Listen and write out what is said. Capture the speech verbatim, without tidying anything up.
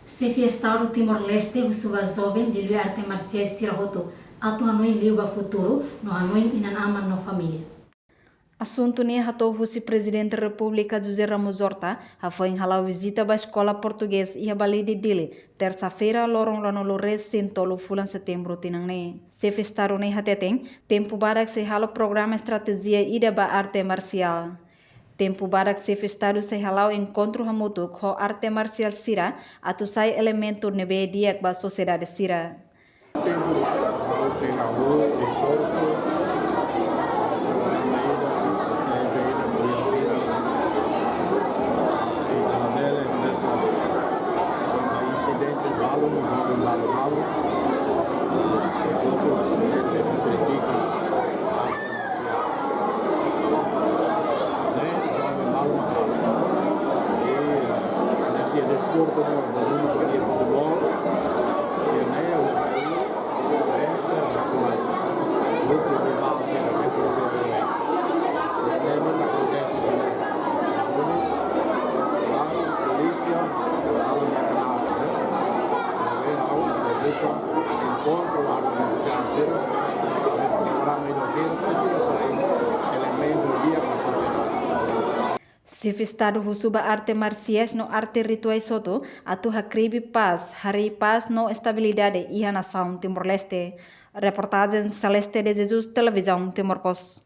Xefe Estadu Timor-Leste husu ba joven liuliu arte marsiais sira hotu atu hanoin liu ba futuru no hanoin inan-aman no família. Asuntu ne'e hato'o husi Prezidente Repúblika José Ramos Horta hafoin hala'o vizita ba eskola portugés iha Balide, Dili, tersa-feira, loron ruanulu resin tolu fulan Setembru tinan ne'e. Xefe Estadu ne'e hateten, tempu badak sei halo programa estratéjia ida ba arte marsiál. Tempu badak Xefe Estadu sei hala'o enkontru hamutuk ho arte marsiál sira atu sai elementu ne'ebé di'ak ba sosiedade sira. Tempu badak, ha'u sei halo esforsu, insidente balun, balun, balun, balun. Kritika. Ne'e, balun, balun. E, ne'e, desportu, no, balun, balun, futebol. E, ne'e, Xefe Estadu husu ba arte marsiais no arte rituais hotu atu hakribi pás, harii pás no estabilidade iha nasaun Timor-Leste. Reportajen Celeste de Jesus, Televizaun Timor Post.